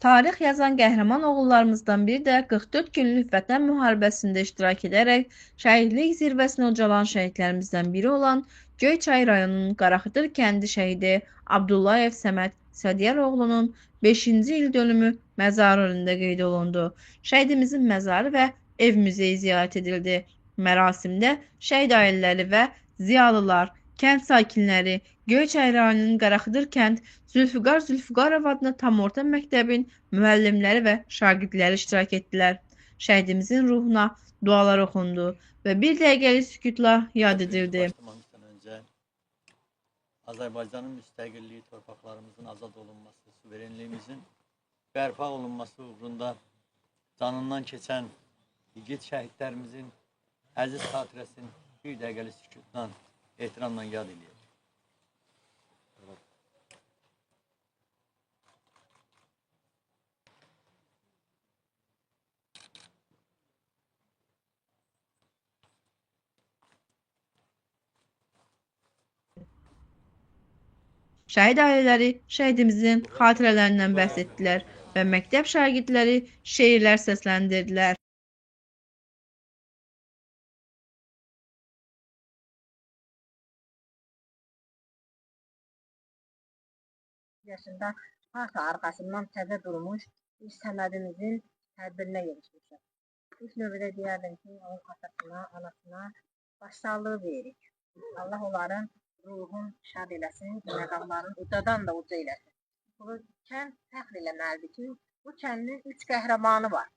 Tarix yazan qəhrəman oğullarımızdan biri də 44 günlük Vətən müharibəsində iştirak edərək şəhidlik zirvəsinə ucalan şəhidlərimizdən biri olan Göyçay rayonunun Qaraxıdır kəndi şəhidi Abdullayev Səməd Sədiyar oğlunun 5-ci il dönümü məzarı önündə qeyd olundu. Şəhidimizin məzarı və ev muzeyi ziyarət edildi. Mərasimdə şəhid ailələri və ziyalılar, kənd sakinləri, Göyçay rayonunun Qaraxıdır kənd Zülfüqar Zülfüqarov adına tam orta məktəbin müəllimləri və şagirdləri iştirak etdilər. Şəhidimizin ruhuna dualar oxundu və bir dəqiqəlik sükutla yad edildi. Başlamamışdan önce Azerbaycan'ın müstəqilliği, torpaqlarımızın azad olunması, suverenliğimizin bərpa olunması uğrunda canından keçən yiğit şəhidlərimizin əziz xatirəsini bir dəqiqəlik sükutla, ehtiramla yad eləyək. Şəhid ailələri şəhidimizin xatirələrindən bəhs etdilər və məktəb şagirdləri şeirlər səsləndirdilər. Yaşında parta arxasından təzə durmuş bir Səmədimizin tədbirinə yığışmışıq. İlk növbədə deyərdim ki, onun atasına, anasına başsağlığı veririk. Allah onların ruhun şad eləsin, məqamlarını ucadan da uca eləsin. Bu kənd fəxr eləməlidir ki, bu kəndin 3 qəhrəmanı var.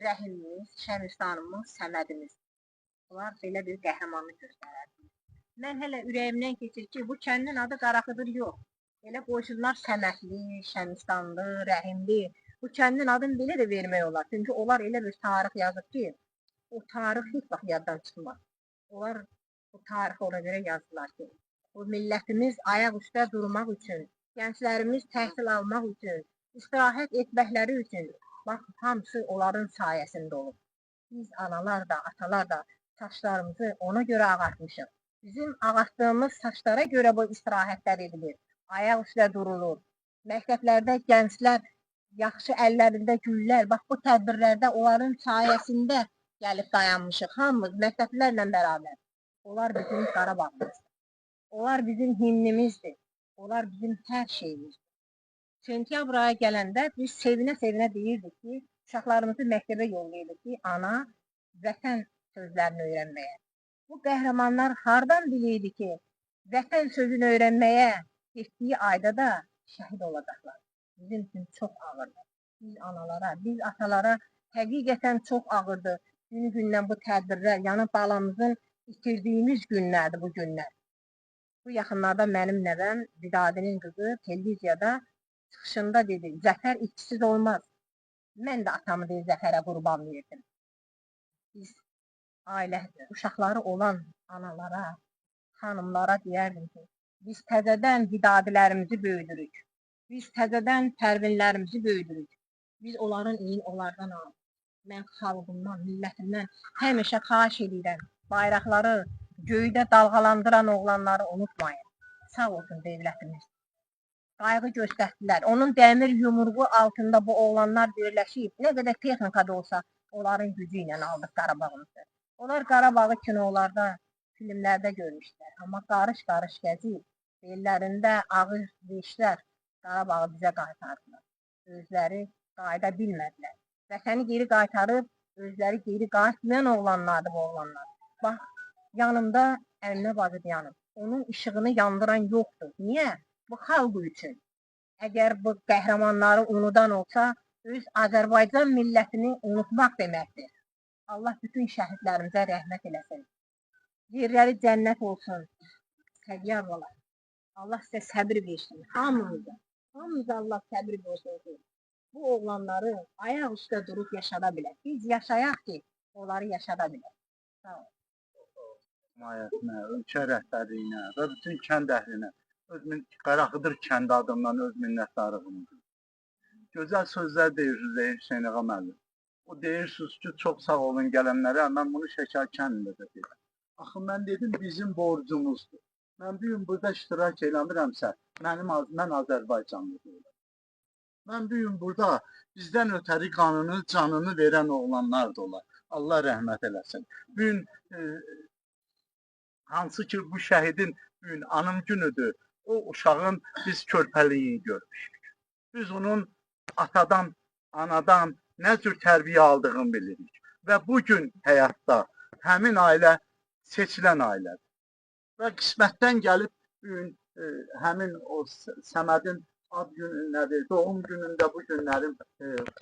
Rəhimimiz, Şəmistanımız, Səmədimiz. Bunlar belə bir qəhrəmanlıq göstərər. Mən hələ ürəyimdən keçir ki, bu kəndin adı Qaraxıdır yox. Elə qoysunlar Səmədli, Şəmistanlı, Rəhimli. Bu kəndin adını belə də vermək olar. Çünki onlar elə bir tarix yazıb ki, o tarix heç vaxt yaddan çıxmaz. Onlar bu tarixi ona görə yazdılar ki, bu millətimiz ayaq üstə durmaq üçün, gənclərimiz təhsil almaq üçün, istirahət etməkləri üçün, bax, hamısı onların sayəsində olub. Biz analar da, atalar da saçlarımızı ona görə ağartmışıq. Bizim ağartdığımız saçlara görə bu istirahətlər edilir. Ayaq üstə durulur. Məktəblərdə gənclər yaxşı əllərində güllər, bax bu tədbirlərdə onların sayəsində gəlib dayanmışıq. Hamımız məktəblərlə bərabər. Onlar bizim Qarabağımızdır. Onlar bizim himnimizdir. Onlar bizim hər şeyimizdir. Sentyabr ayı gələndə biz sevinə-sevinə deyirdik ki, uşaqlarımızı məktəbə yollayırdıq ki, ana, vətən sözlərini öyrənməyə. Bu qəhrəmanlar hardan bilirdi ki, vətən sözünü öyrənməyə getdiyi ayda da şəhid olacaqlar. Bizim üçün çox ağırdır. Biz analara, biz atalara həqiqətən çox ağırdır. Günü-gündən bu tədbirlər, yəni balamızın itirdiyimiz günlərdir bu günlər. Bu yaxınlarda mənim nəvəm Vidadinin qızı televiziyada çıxışında dedi, zəfər itkisiz olmaz. Mən də atamı deyir, zəfərə qurban verdim. Biz ailə, uşaqları olan analara, xanımlara deyərdim ki, biz təzədən vidadilərimizi böyüdürük. Biz təzədən pərvinlərimizi böyüdürük. Biz onların iyini onlardan alırıq. Mən xalqımdan, millətimdən həmişə xahiş edirəm. Bayraqları göydə dalğalandıran oğlanları unutmayın. Sağ olsun devlətimiz. Qayğı göstərdilər. Onun dəmir yumruğu altında bu oğlanlar birləşib, nə qədər texnika da olsa, onların gücü ilə aldıq Qarabağımızı. Onlar Qarabağı kinolarda, filmlərdə görmüşlər. Amma qarış-qarış gəzib, bellərində ağır veşlər Qarabağı bizə qaytardılar. Özləri qayıda bilmədilər. Vətəni geri qaytarıb, özləri geri qayıtmayan oğlanlardır bu oğlanlar. Bax, yanımda Əminə bacı dayanıb. Onun işığını yandıran yoxdur. Niyə? Bu xalq üçün. Əgər bu qəhrəmanları unudan olsa, öz Azərbaycan millətini unutmaq deməkdir. Allah bütün şəhidlərimizə rəhmət eləsin. Yerləri cənnət olsun. Səyyar olar. Allah sizə səbir versin. Hamımıza. Hamımıza Allah səbir versin ki, bu oğlanları ayaq üstə durub yaşada bilər. Biz yaşayaq ki, onları yaşada bilər. Sağ olun. Himayəsinə, ölkə rəhbərliyinə və bütün kənd əhlinə öz Qaraxıdır kəndi adından öz minnətdarlığımı bildirirəm. Gözəl sözlər deyirsiniz ey Hüseyn ağa müəllim. O deyirsiniz ki, çox sağ olun gələnlərə, mən bunu Şəkər kəndində də deyirəm. Axı mən dedim bizim borcumuzdur. Mən bu gün burada iştirak eləmirəmsə, mən Azərbaycanlı deyiləm. Mən bu gün burada bizdən ötəri qanını, canını verən oğlanlar da olar. Allah rəhmət eləsin. Bu gün hansı ki bu şəhidin bu gün anım günüdür. O uşağın biz körpəliyini görmüşük. Biz onun atadan, anadan nə cür tərbiyə aldığını bilirik. Və bu gün həyatda həmin ailə seçilən ailədir. Və qismətdən gəlib bu gün həmin o Səmədin ad günü nədir, doğum günündə bu günlərin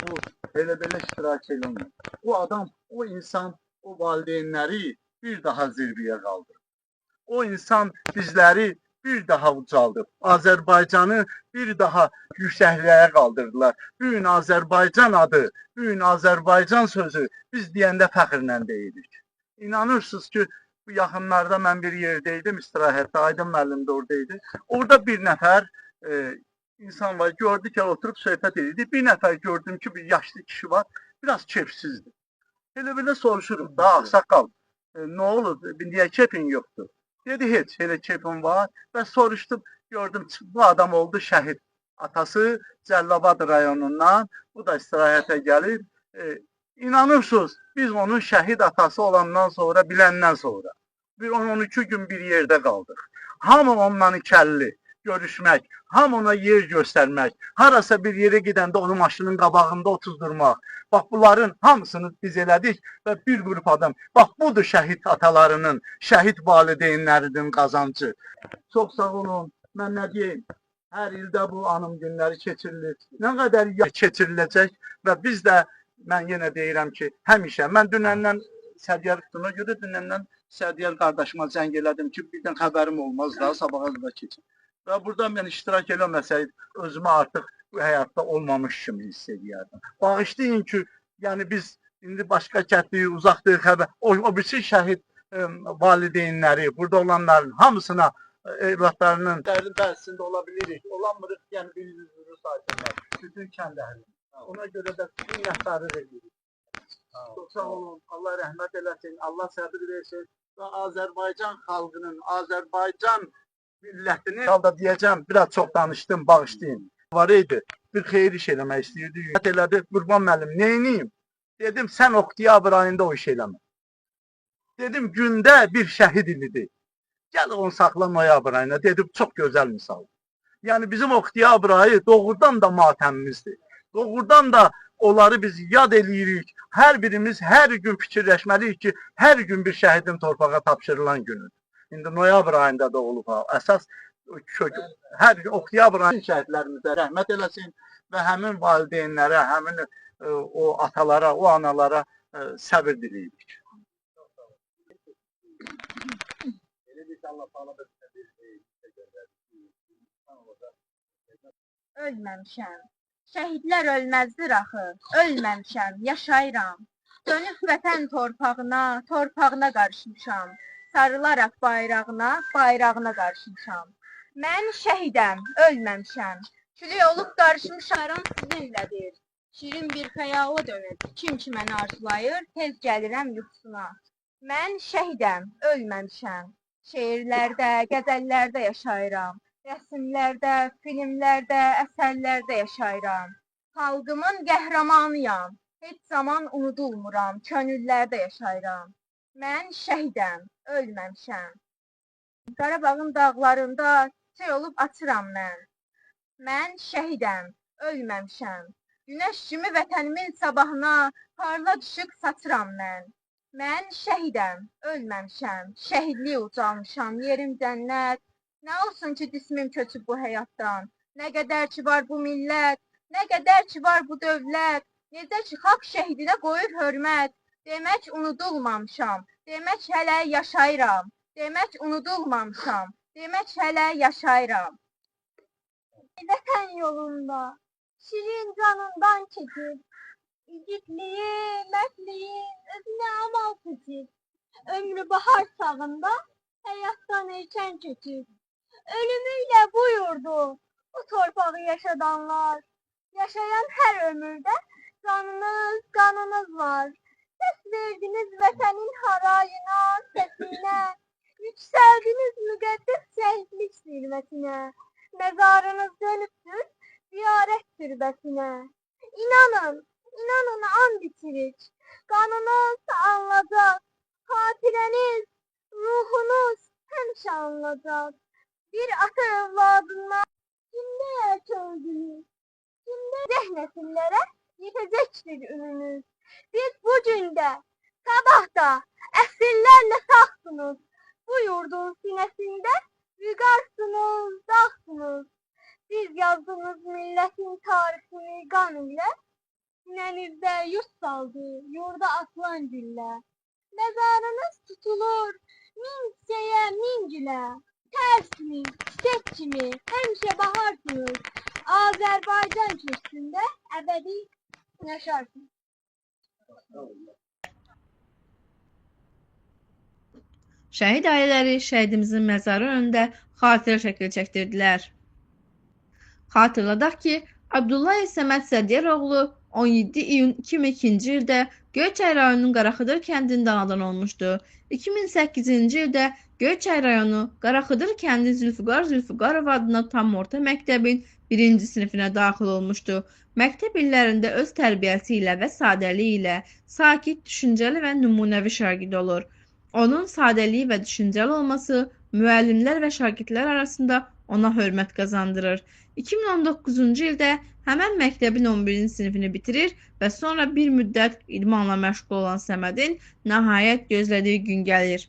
bu elə-belə iştirak eləmir. O adam, o insan, o valideynləri bir daha zirvəyə qaldırır. O insan bizləri bir daha ucaldıb. Azərbaycanı bir daha yüksəkliyə qaldırdılar. Bu gün Azərbaycan adı, bu gün Azərbaycan sözü biz deyəndə fəxrlə deyirik. İnanırsınız ki, bu yaxınlarda mən bir yerdə idim, istirahətdə, Aydın müəllim də orada idi. Orada bir nəfər insan var, gördü ki, oturub söhbət edirdi. Bir nəfər gördüm ki, bir yaşlı kişi var, biraz kefsizdir. Elə belə soruşuruq da, ağsaqqal, nə olub, niyə kefin yoxdur? Dedi, heç, elə kefim var. Və soruşdum, gördüm, bu adam oldu şəhid. Atası Cəllabad rayonundan, bu da istirahətə gəlib. İnanırsınız, biz onun şəhid atası olandan sonra, biləndən sonra, bir 10-12 gün bir yerdə qaldıq. Hamı onunla ikəlli görüşmək, hamı ona yer göstərmək, harasa bir yerə gedəndə onu maşının qabağında otuzdurmaq. Bax, bunların hamısını biz elədik və bir qrup adam. Bax, budur şəhid atalarının, şəhid valideynlərinin qazancı. Çox sağ olun. Mən nə deyim? Hər ildə bu anım günləri keçirilir. Nə qədər keçiriləcək və biz də, mən yenə deyirəm ki, həmişə, mən dünəndən Sərdiyar buna görə dünəndən Sərdiyar qardaşıma zəng elədim ki, birdən xəbərim olmaz da, sabaha da keçir. Və burada mən iştirak eləməsəydim, özümü artıq bu həyatda olmamış kimi hiss edərdim. Bağışlayın ki, yəni biz indi başqa kəndliyik, uzaqdıq, xəbər, o birisi şəhid valideynləri, burada olanların hamısına evlatlarının dərin bəzisində ola bilirik, olanmırıq, yəni bir yüzünü saysınlar, bütün kənd əhli. Ona görə də minnətdarlıq edirik. Çox sağ olun, Allah rəhmət eləsin, Allah səbir versin və Azərbaycan xalqının, Azərbaycan millətinin, halda deyəcəm, biraz çox danışdım, bağışlayın. Var idi, bir xeyir iş eləmək istəyirdi. Rəhmət elədi, Qurban müəllim, neyniyim? Dedim, sən oktyabr ayında o iş eləmə. Dedim, gündə bir şəhid ilidir. Gəl onu saxla noyabr ayına. Dedim, çox gözəl misal. Yəni bizim oktyabr ayı doğrudan da matəmimizdir. Doğrudan da onları biz yad eləyirik. Hər birimiz hər gün fikirləşməliyik ki, hər gün bir şəhidin torpağa tapşırılan günüdür. İndi noyabr ayında da olub ha. Əsas kök, hər gün oktyabr ayının şəhidlərimizə rəhmət eləsin və həmin valideynlərə, həmin o atalara, o analara səbir diləyirik. Elə bir Allah Taala da bizə bir göndərdi. İnsan olacaq. Ölməmişəm. Şəhidlər ölməzdir axı. Ölməmişəm, yaşayıram. Dönüb vətən torpağına, torpağına qarışmışam. Sarılaraq bayrağına, bayrağına qarışmışam. Mən şəhidəm, ölməmişəm. Külək olub qarışmışam sizinlədir. Şirin bir xəyala dönüb, kim ki məni arzulayır, tez gəlirəm yuxusuna. Mən şəhidəm, ölməmişəm. Şeirlərdə, qəzəllərdə yaşayıram. Rəsimlərdə, filmlərdə, əsərlərdə yaşayıram. Xalqımın qəhrəmanıyam. Heç zaman unudulmuram, könüllərdə yaşayıram. Mən şəhidəm, ölməmişəm. Qarabağın dağlarında çiçək olub açıram mən. Mən şəhidəm, ölməmişəm. Günəş kimi vətənimin sabahına parlaq işıq saçıram mən. Mən şəhidəm, ölməmişəm. Şəhidlik ucalmışam, yerim cənnət. Nə olsun ki cismim köçüb bu həyatdan. Nə qədər ki var bu millət, nə qədər ki var bu dövlət. Necə ki xalq şəhidinə qoyur hörmət. Demək unudulmamışam, demək hələ yaşayıram. Demək unudulmamışam, demək hələ yaşayıram. Vətən yolunda şirin canından keçir. İgidliyi, mərdliyi özünə amal seçir. Ömrü bahar çağında həyatdan erkən keçir. Ölümüyle buyurdu bu torpağı yaşadanlar. Yaşayan hər ömürdə canınız, qanınız var. Səs verdiniz vətənin harayına, səsinə. Yüksəldiniz müqəddəs şəhidlik zirvəsinə. Məzarınız dönübdür, ziyarətdir türbəsinə. İnanın, inanın and içirik. Qanınız anlayacaq, xatirəniz, ruhunuz həmişə anlayacaq. Bir ata övladından kimdə erk öldünüz, kimdə nəsillərə yetəcəkdir ününüz. Biz bu gün də, sabah da əsrlərlə sağsınız. Bu yurdun sinəsində vüqarsınız, dağsınız. Siz yazdınız millətin tarixini qan ilə, sinənizdə yurt saldı, yurda atılan güllə. Məzarınız tutulur min çiçəyə, min gülə. Tərsiniz, çiçək kimi, həmişə baharsınız. Azərbaycan kürsüsündə əbədi yaşarsınız. Şəhid ailələri şəhidimizin məzarı önündə xatirə şəkli çəkdirdilər. Xatırladaq ki, Abdullayev Səməd Sədiyəroğlu 17 iyun 2002-ci ildə Göyçay rayonunun Qaraxıdır kəndində anadan olmuşdu. 2008-ci ildə Göyçay rayonu Qaraxıdır kəndi Zülfüqar Zülfüqarov adına tam orta məktəbin 1-ci sinifinə daxil olmuşdu. Məktəb illərində öz tərbiyəsi ilə və sadəliyi ilə sakit, düşüncəli və nümunəvi şagird olur. Onun sadəliyi və düşüncəli olması müəllimlər və şagirdlər arasında ona hörmət qazandırır. 2019-cu ildə həmən məktəbin 11-ci sinifini bitirir və sonra bir müddət idmanla məşğul olan Səmədin nəhayət gözlədiyi gün gəlir.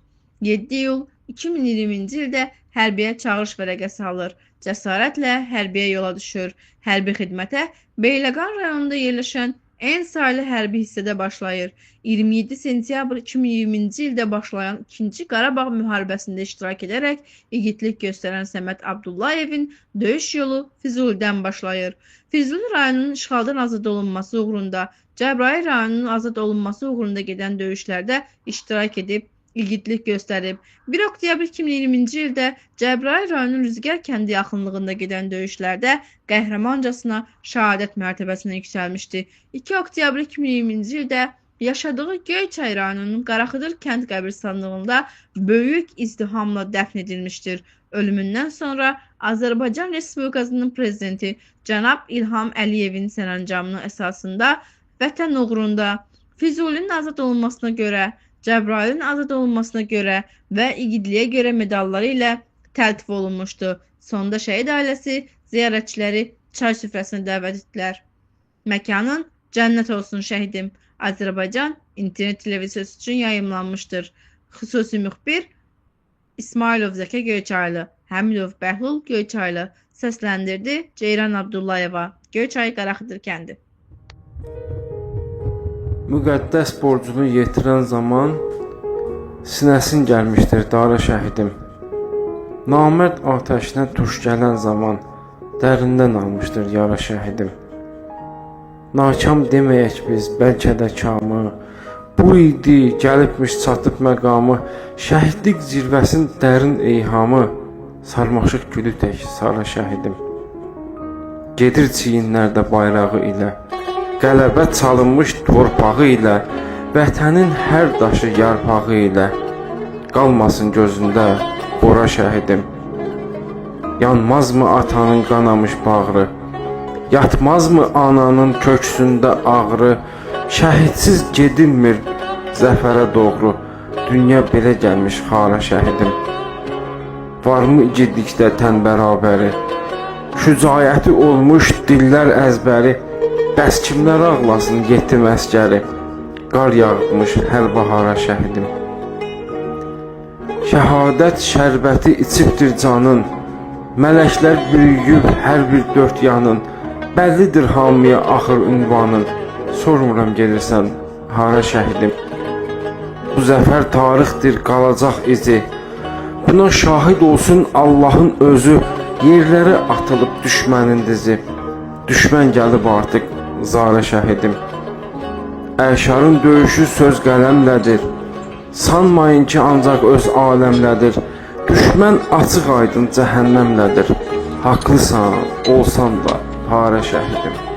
7 iyul 2020-ci ildə hərbiyə çağırış vərəqəsi alır. Cəsarətlə hərbiyə yola düşür. Hərbi xidmətə Beyləqan rayonunda yerləşən En saylı hərbi hissədə başlayır. 27 sentyabr 2020-ci ildə başlayan 2-ci Qarabağ müharibəsində iştirak edərək igidlik göstərən Səməd Abdullayevin döyüş yolu Füzulidən başlayır. Füzuli rayonunun işğaldan azad olunması uğrunda, Cəbrayıl rayonunun azad olunması uğrunda gedən döyüşlərdə iştirak edib, igidlik göstərib. 1 oktyabr 2020-ci ildə Cəbrayıl rayonunun Rüzgar kəndi yaxınlığında gedən döyüşlərdə qəhrəmancasına şəhadət mərtəbəsinə yüksəlmişdi. 2 oktyabr 2020-ci ildə yaşadığı Göyçay rayonunun Qaraxıdır kənd qəbirstanlığında böyük izdihamla dəfn edilmişdir. Ölümündən sonra Azərbaycan Respublikasının prezidenti cənab İlham Əliyevin sərəncamının əsasında vətən uğrunda Füzulinin azad olunmasına görə, Cəbrayılın azad olunmasına görə və igidliyə görə medalları ilə təltif olunmuşdu. Sonda şəhid ailəsi ziyarətçiləri çay süfrəsinə dəvət etdilər. Məkanın cənnət olsun şəhidim. Azərbaycan internet televiziyası üçün yayımlanmışdır. Xüsusi müxbir İsmailov Zəkə Göyçaylı, Həmidov Bəhlul Göyçaylı, səsləndirdi Ceyran Abdullayeva, Göyçay Qaraxıdır kəndi. Müqəddəs borcunu yetirən zaman sinəsin gəlmişdir dara şəhidim. Namərd atəşinə tuş gələn zaman dərindən almışdır yara şəhidim. Nakam deməyək biz bəlkə də kamı, bu idi gəlibmiş çatıb məqamı, şəhidlik zirvəsin dərin eyhamı, sarmaşıq gülü tək sara şəhidim. Gedir çiyinlərdə bayrağı ilə, qələbə çalınmış torpağı ilə, vətənin hər daşı yarpağı ilə, qalmasın gözündə bora şəhidim. Yanmazmı atanın qanamış bağrı, yatmazmı ananın köksündə ağrı, şəhidsiz gedilmir zəfərə doğru, dünya belə gəlmiş xara şəhidim. Varmı igidlikdə tən bərabəri, şücaəti olmuş dillər əzbəri, bəs kimlər ağlasın yetim əsgəri, qar yağmış hər bahara şəhidim. Şəhadət şərbəti içibdir canın, mələklər bürüyüb hər bir dörd yanın, bəllidir hamıya axır ünvanın, sormuram gelirsən hara şəhidim. Bu zəfər tarixdir, qalacaq izi, buna şahid olsun Allahın özü, yerlərə atılıb düşmənin dizi, düşmən gəlib artıq zara şəhidim. Əşarın döyüşü söz qələmlədir, sanmayın ki ancaq öz aləmlədir, düşmən açıq aydın cəhənnəmlədir, haqlısan olsan da parə şəhidim.